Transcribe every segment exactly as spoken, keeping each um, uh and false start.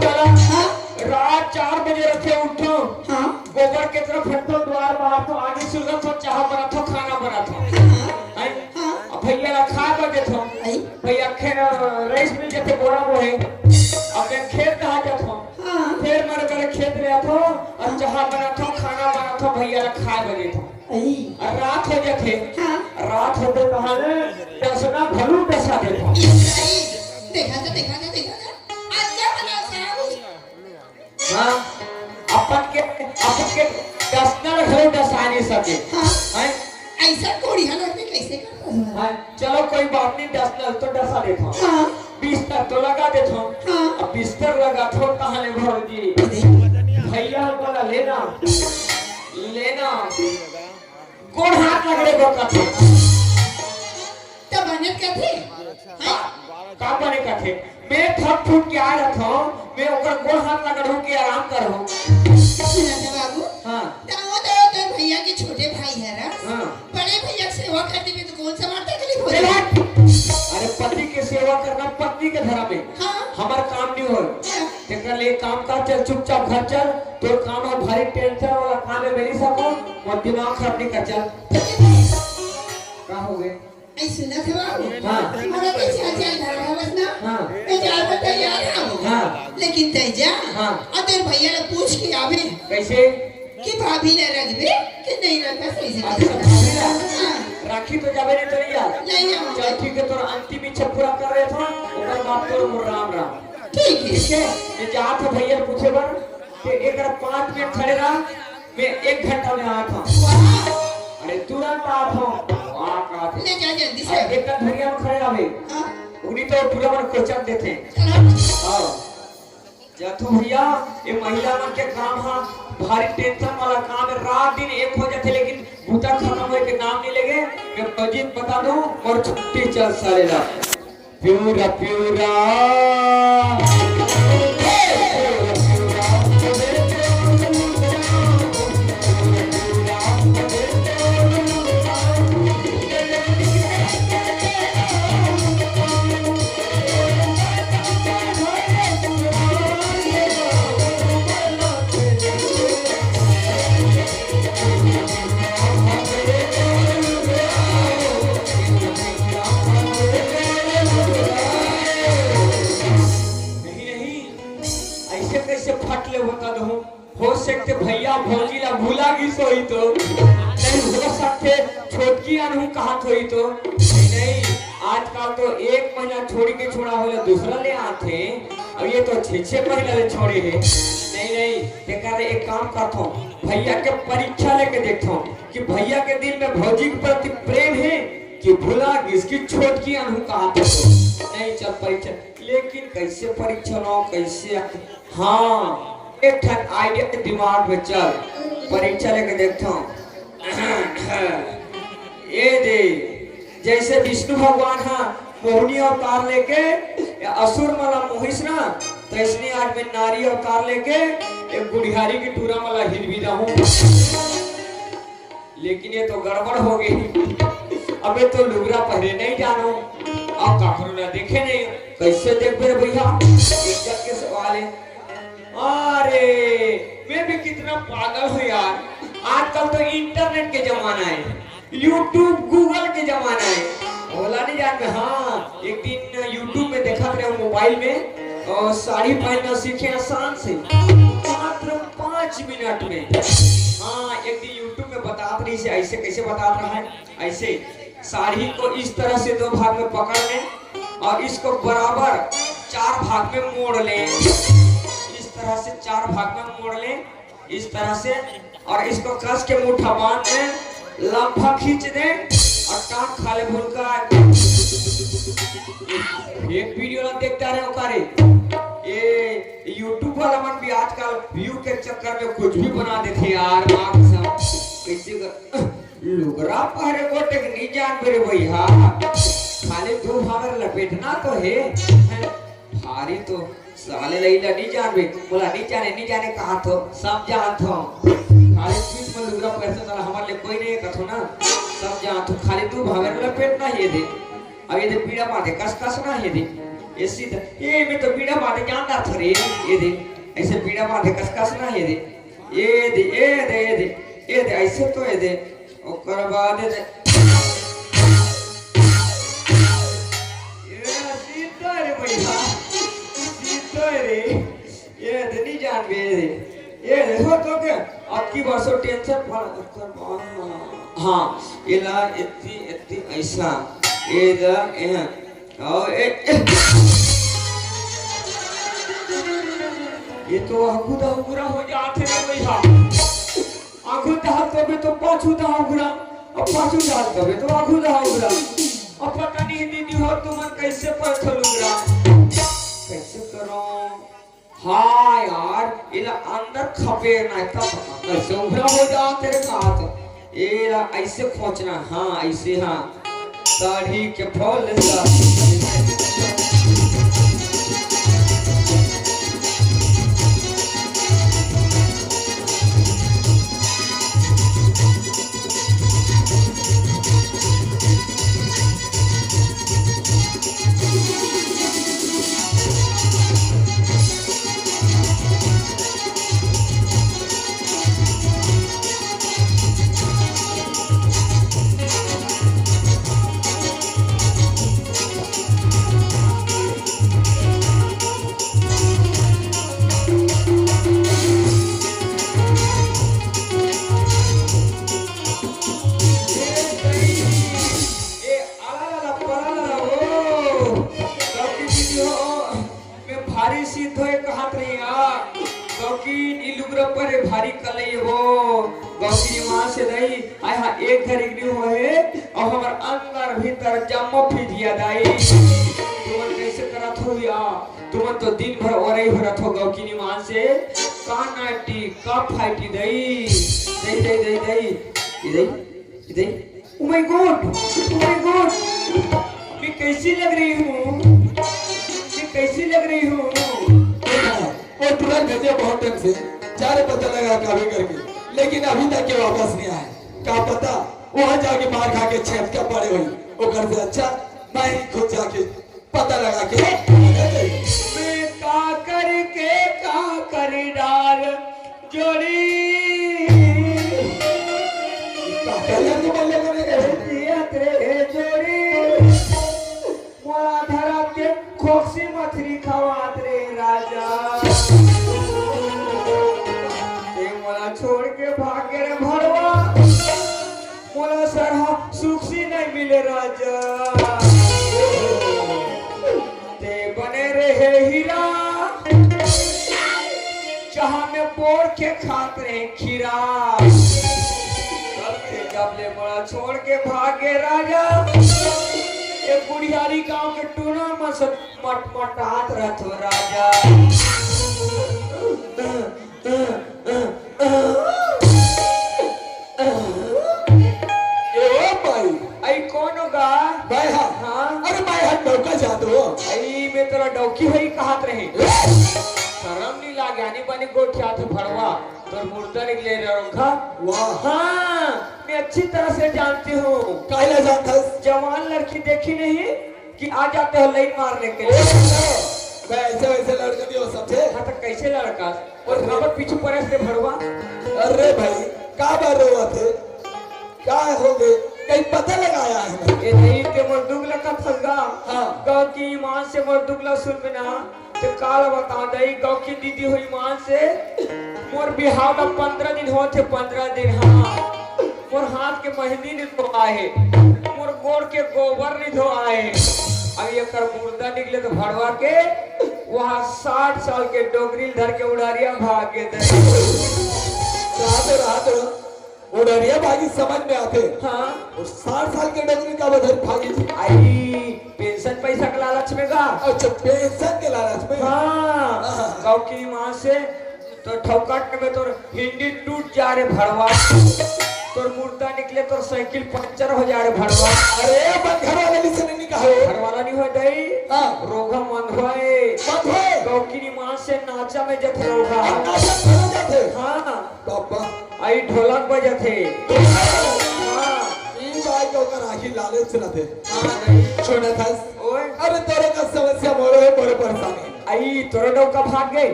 चला। हाँ। रात चार बजे रथे उठो। हाँ। गोबर के तरफ हटो, द्वार बाहर तो आगे सुलगत हो, चाह बनात हो, खाना बनात हो। हाँ। हैं? हाँ। अब भैया ला खाए बर देत हो। आई। भैया खे-, रईस मिल जथे बोरा बोहे। अब मैं खेत कहा जात हो। हाँ। फिर मर कर खेत ले आत हो और चाह बनात हो, खाना बनात हो, भैया ला खाए बर देत हो। आई। और रात हो जाथे। हाँ। रात होते कहा ले, डसना भलू डसा देत हो। देखा था, देखा था, देखा था। आज क्या बना साहब? हाँ, अपन के, अपन के डसना घलो डसा नहीं सके। हाँ। हैं? ऐसा कोढ़िया लोग भी कैसे करता है? हाँ, चलो कोई बात नहीं, डसना तो डसा देत हो। हाँ। बिस्तर तो लगा देत हो। हाँ। अब बिस्तर लगा थो, कहा ले भौजी? अरे। भैया बोला, लेना, लेना। गोड़ हाथ लगड़े बर कथे। त बने कथे? हैं? का, का बने कथे? मैं थक फुट के आ रहा था, मैं ओकर गोड़ हाथ लगड़ू के आराम करहूं। सुना था बाबू? हाँ। त वो तो तोर भैया के छोटे भाई है ना? हाँ। बड़े भैया के सेवा करने में तो कौन सा मार तकलीफ हो चल रही? हट। अरे, पति के सेवा करना पत्नी के धर्म है। हाँ। हमार काम नहीं हो। हाँ। तेकर लिए काम का, चल चुपचाप घर चल, तोर काम है भारी टेंशन वाला काम है, मेरी सब और दिमाग खराब नहीं कर, चल। का हो गए? ऐ सुना था बाबू? हाँ। हमारा तो चाचा घर है बस ना। हाँ। मैं जाए पर तैयार हूँ। हाँ। लेकिन तै जा। हाँ। और तेरे भैया ने पूछ के आवे। कैसे? कि भाभी ने रखबे कि नहीं रखबे, सही से अच्छा, बता। भाभी ने? हाँ। राखी तो जाबे नहीं तो नहीं आ? नहीं हम। चल ठीक है, तोर अंतिम इच्छा पूरा कर रहे थे, ओकर बाद तोर मोर राम राम। ठीक है। ठीक है, ये जात है भैया पूछे बर, ते एक पाँच मिनट खड़े रहा, मैं एक घंटा में आत हूँ। अरे तुरंत आत हूँ। वाह, का थे। ले जा जल्दी से। अरे एक घंटा धनिया में खड़े रहे। हाँ। उन्हीं तो पूरा मन कोचक देते। चलो। हाँ। जाथो भैया, ये महिला मन के काम हा, भारी टेंशन वाला काम है। रात दिन एक हो जाते, लेकिन बूता खत्म होए के नाम नहीं लेगे। मैं बजी बता दूं और छुट्टी चल सारे ला। Pura, pura. नहीं, नहीं, ऐसे कैसे फट ले बता दो। हो सकथे भैया भौजी ला भुला गिस होही तो, नहीं हो सकथे छोटकी अनहू कहत होही तो। नहीं, नहीं, आजकल तो एक महीना छोड़ी के छोड़ा होला दूसरा ले आथे, अब ये तो छह छह महीना ले छोड़े हे। नहीं, नहीं, तेकर एक काम करथो, भैया के परीक्षा लेके देखथो कि भैया के दिल में भौजी के प्रति प्रेम है कि भुला गिस कि छोटकी अनहू कहत होही तो। नहीं, चल परीक्षा, लेकिन कैसे परीक्षा लो, कैसे हाँ, एक ठन idea के दिमाग में चल, परीक्षा लेके देखता हूँ। ये दे, जैसे विष्णु भगवान हा मोहिनी अवतार लेके असुर मन ला मोहिस ना, तो इसने आज मैं नारी अवतार लेके एक गुड़ियारी की टूरा मन ला हिलवी रहूं। लेकिन ये तो गड़बड़ हो गई। अबे तो लुगरा पहरे नहीं जानो, अब काकरो ना देखे नहीं, कैसे देख मेरे भैया, इज्जत के सवाल है। अरे, मैं भी कितना पागल हूँ यार, आजकल तो इंटरनेट के जमाना है, YouTube, Google के जमाना है। ओला नहीं जान में, हाँ, एक दिन YouTube में देखा था मोबाइल में, और साड़ी पहनना सीखे आसान से, मात्र पाँच मिनट में। हाँ, एक दिन YouTube में बतात रही से, ऐसे कैसे बतात रहा है, ऐसे साड़ी को इस तरह से दो भाग में पकड़ लें और इसको बराबर चार भाग में मोड़ लें। इस तरह से चार भाग में मोड़ लें, इस तरह से, और इसको कस के मुट्ठा बांध दें, लंबा खींच दें और टांग खा ले भूल का। एक वीडियो ना देखता रहे ओकारे। ये YouTube वाला मन भी आजकल व्यू के चक्कर में कुछ भी बना देते यार, माँ कसम। कैसे कर लुगरा पहरे गोटे के नहीं जान मेरे भैया, खाली दो भावर लपेटना तो है। भारी तो साले लई ला नहीं जान बे, बोला नहीं जाने, नहीं जाने कहा तो सब जान थो। खाली पीठ में लुगरा पहरते साला हमारे लिए कोई नहीं है कथो ना, सब जान थो। खाली दो भावर लपेटना ये दे, अब ये दे पीड़ा पाते कस कस ना ये दे। ये सीधा, ये में तो बीड़ा बांधे जानत हस रे, ये दे, ऐसे बीड़ा बांधे कस कस ना, ये दे, ये दे, ये दे, ये दे, ये दे, ऐसे तो ये दे, ओकर बाद ये दे। ये सीधा रे भैया, सीधा रे। ये दे नहीं जानबे रे। ये देखो तो के, अबकी बार से tension पर, हाँ, एला इतनी, इतनी ऐसा, ये दा, ये, और ए, ए। ये तो आगू दा उगरा हो जात हे रे भैया। आगू दा तबे तो पाछू दा उगरा, अब पाछू दा तबे तो आगू दा उगरा। अब पता नहीं दीदी हो तुमन कैसे पड़थव उगरा। कैसे करो? हाँ यार, एला अंदर खपे ना, तब कैसे उगरा हो जात हे रे। एला ऐसे खोंचना, हाँ, ऐसे, हाँ। साड़ी के फूल सा। ए, आला ला ला, पला ला ला, ओ, गौकी दीदी हो, मैं भारी सिद्ध होए कहत रही यार। गौकी नी लुगरा पर भारी कलई हो। गौकी माँ से दई, आय हा एक घरी नी होए, और हमर अंदर भीतर जम्मो फिजिया दाई। तुमन कैसे करत हो या? तुमन तो दिन भर ओरई हो रथो गौकी नी माँ से। का नाटी, का फाटी दई। दई, दई, दई, दई। ई दई, ई दई। Oh my God, oh my God, मैं कैसी लग रही हूँ, मैं कैसी लग रही हूँ। वो तुरंत भेजे बहुत टाइम से, जा रे पता लगा काबे करके, लेकिन अभी तक के वापस नहीं आए। का पता वहाँ जाके मार खा के छेद का पड़े हुई, ओकर से अच्छा मैं ही खुद जाके पता लगा के। मैं का करके का कर डाल जोड़ी। का कर यार, तू बोल ले, बोल ले। जियत रे जोड़ी, मोला धरा के खोखसी मछरी खवात रे राजा। ते मोला छोड़ के भागे रे भड़वा, मोला सरहा सुखसी नहीं मिले राजा। ते बने रहे हीरा, जहाँ में बोर के खात रहे खीरा। तब ते जब ले मोला छोड़ के भागे राजा, ये गुड़ियारी गांव के टूना मन से मटमटात रहत हो राजा। ए ओ भाई। आई कौन होगा? मैं हा। हाँ। अरे मैं हा नौका जात हो। आई मैं तोला डौकी होई कहत रहे। ए! शरम नहीं लागे, आनी बानी गोठियात हो भड़वा। तोर मुर्दा निकले रे रोंखा। वाह। हाँ, मैं अच्छी तरह से जानती हूँ। काहे ला जानत हस? जवान लड़की देखी नहीं? कि आ जाते हो लाइन मारने के लिए। मैं ऐसे वैसे लड़का नहीं हो समझे। हाँ, तो कैसे लड़का? और हमर पीछू पड़े से भड़वा। अरे भाई, का बार रोवत हे? का हो गए? कहीं पता लगाया है ना? ये नहीं के मोर दुख लगा फंगा। हाँ। गाँव की ईमान से मोर दुख ला सुन बिना। ते काल बता दई, गाँव की दीदी हो ईमान से। मोर बिहाव ला पंद्रह दिन होत हे, पंद्रह दिन, हाँ। मोर हाथ के मेहंदी नहीं धोआ हे, मोर गोड़ के गोबर नहीं धोआ हे। अब एकर मुर्दा निकले तो भड़वा के, वहाँ साठ साल के डोकरी ल धर के उड़ारिया भाग गे दे। रात, रात, उड़ारिया भागी समझ में आते। हाँ। और साठ साल के डोकरी का बधर भागी थी। आई, पेंशन पैसा के लालच में गा। अच्छा, पेंशन के लालच में? हाँ। हाँ। गाँव की ईमान से तोर ठौकट में तोर हिंडी टूट जा रे भड़वा। तोर मुर्दा निकले, तोर साइकिल पंचर हो जा रे भड़वा। अरे, बंधर वाला भी से नहीं कहो। घर वाला नहीं होय दई। हाँ। रोगा मंद होय। मंद होय। गाँव की ईमान से नाचा में जथे रोगा। हाँ, नाचा में जथे। हाँ। बाबा। आई ढोलक बजथे। हाँ। ई बात तो ओकर आँखी लाले सुनत हे। हाँ, नहीं। सुनत हस। ओए। अरे तोरे का समस्या मोरे हे, मोरे परेशानी। आई तोरे डौका भाग गे।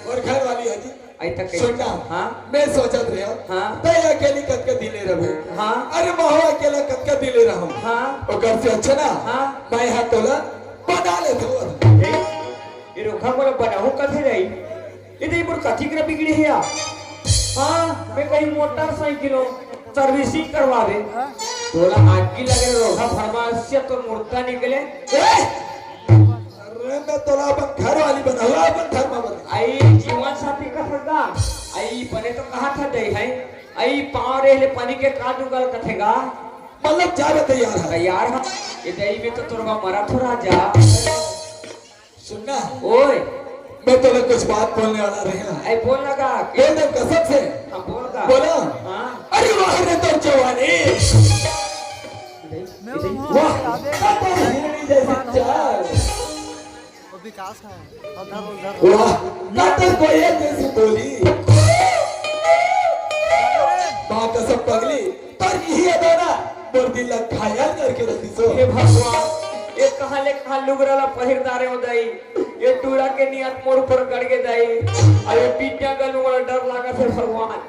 मोर घर वाली हे जी। आई तक सुनना। हाँ। मैं सोचत रहे। हाँ। तैं अकेली कतका दिन ले रहबे। हाँ। अरे महूँ अकेला कतका दिन ले रहूँ। हाँ। ओकर से अच्छा ना। हाँ। मैं हा तोला बना लेथों। ए, ए रोखा मोला बनाहूँ कथे जाई। ए दे मोर कथी कर बिगड़े हे यार। हाँ, मैं कहीं मोटरसाइकिल हो, सर्विसिंग करवावे। तोला आगी लगे रोखा फरमासिया तो मुर्दा निकले। ए! अरे मैं तोला अपन घर वाली बनाहूँ, अपन घर में बना। आई जीवन साथी का फंदा। आई बने तो कहा था दे है। आई पाँव रे ले पानी के का दुगल कथेगा। मतलब जावे तैयार हे। तैयार हे। ए दे में तो तोरवा मरा थोड़ा जा। सुनना। ओए। मैं तोला कुछ बात बोलने वाला रहे ना। आई बोल लगा। बोल दे कसम से। हाँ, बोल लगा। बोला। हाँ। अरे वाह रे तोर जवानी। वाह। कतई हिरनी जैसी चाल। वो विकास है। उधर, उधर। वाह। कतई कोयल जैसी बोली। माँ कसम पगली। तोर इही अदा ना, मोर दिल ला घायल करके रख दिसो। हे भगवान, ए कहाँ ले कहाँ लुगरा ला पहिर डारे हो दाई। ए टूरा के नियत मोर ऊपर गड़ गे दाई। अरे बिटिया गल मोला डर लागत हे भगवान।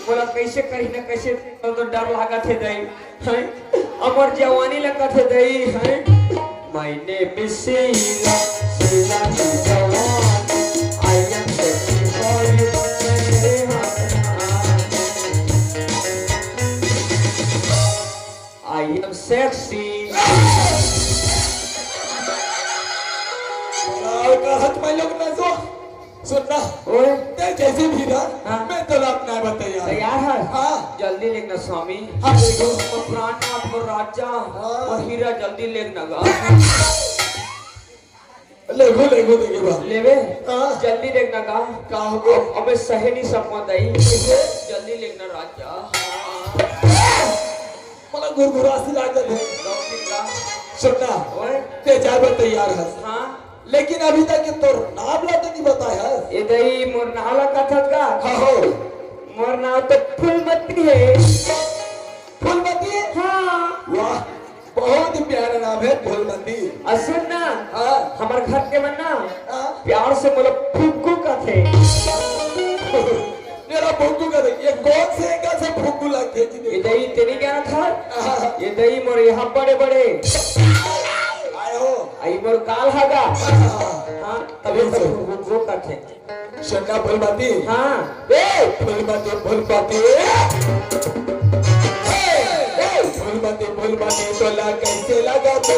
मोला कैसे करी ना कैसे तो डर लागत हे दाई। हैं? अमर जवानी ला कथे दाई, हैं? My name is Sheila, Sheila की जवानी। I am sexy for you, मेरे हाथ में। I am sexy। और का हाथ में लोग ना जो सुनना। ओए। तैं जैसे भी रह, हाँ। मैं तोला अपनाए बर तैयार हूँ। तैयार हे? हाँ। जल्दी लेगना स्वामी। हाँ, लेगो। मोर प्राणनाथ, मोर राजा, हाँ। मोर हीरा जल्दी लेगना गा। लेगो, लेगो, देखे बा। लेबे? हाँ। जल्दी लेगना गा। का हो गे? अब, अबे सहे नहीं सकवा दाई। कैसे? जल्दी लेगना राजा। मोला गुरगुरासी लागत हे। लौकी का? सुनना। ओए। तैं जाए बर तैयार हस। हाँ। लेकिन अभी तक ये तोर नाम ला तो नहीं बताया है। ए दई, मोर नाम ला कथस का? हाँ हो। मोर नाम तो फूलमती हे। फूलमती? हाँ। वाह, बहुत ही प्यारा नाम हे फूलमती। अउ सुन ना, हाँ। हमर घर के मन ना हाँ। प्यार से मोला फुग्गू कथे। मेरा फुग्गू कथे, ये कौन से एंगल से फुग्गू लगथे जी? ए दई, तें नहीं जानत हस? हाँ। ए दई मोर यहाँ बड़े बड़े आए हो। आई मोर गाल हगा। हाँ। हाँ, तभी तो फुग्गू कथे। सुनना फूलमती। हाँ। ए, फूलमती, फूलमती। ए, ए, फूलमती, फूलमती, तोला कैसे लगा तू?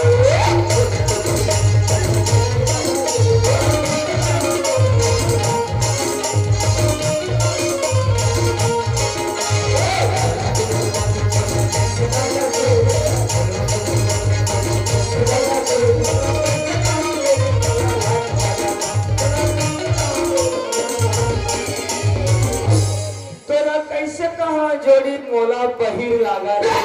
तोला कैसे कहा जोड़ी मोला बहिर लागत हे?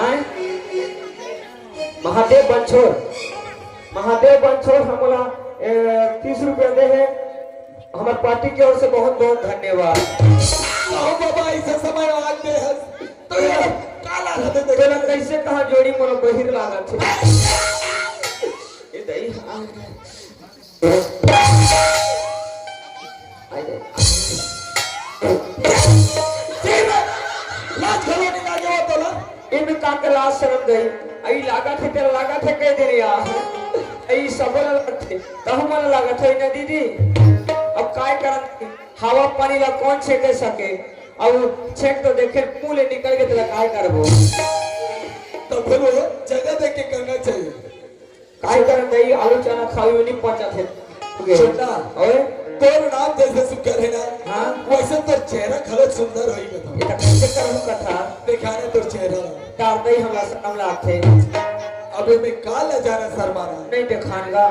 आय? महादेव बंछोर, महादेव बंछोर हमला, ए, तीस रुपया दे हे। हमर पार्टी के ओर से बहुत बहुत धन्यवाद। अहो बाबा, ऐसे समय आज दे हस, तो ये काला रहते देखे। तोला कैसे कहा जोड़ी मोला बहिर लागत हे? ए दई, हाँ। आई दई। लाज घलो नहीं लागे हो तोला? एमे का के लाज शरम दई? आई लागत हे, तेला लागत हे, कह दे रे यार। आई सबो ला लागत हे, तहु मन लागत हे ना दीदी। अब काय करन? हवा पानी ला कौन छेके सके? अब छेक तो देखे, मुंह ले निकल गे, तेला काय करबो? तो फिर वो जगह देख के करना चाहिए। काय करन दई, आलू चना खाऊ नहीं पचत हे। छोटा, ओए? तोर नाम जैसे सुंदर हे ना, हाँ? वैसे तोर चेहरा घलो सुंदर होई कथा। ये तो कैसे करहूँ कथा? देखा ना तोर चेहरा। डार दई हमला शरम लागथे। अबे मैं का ला जाना शर्माना? नहीं देखान गा।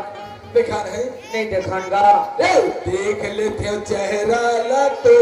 देखान हे? नहीं देखान गा। ए, देख लेथे चेहरा ला तो।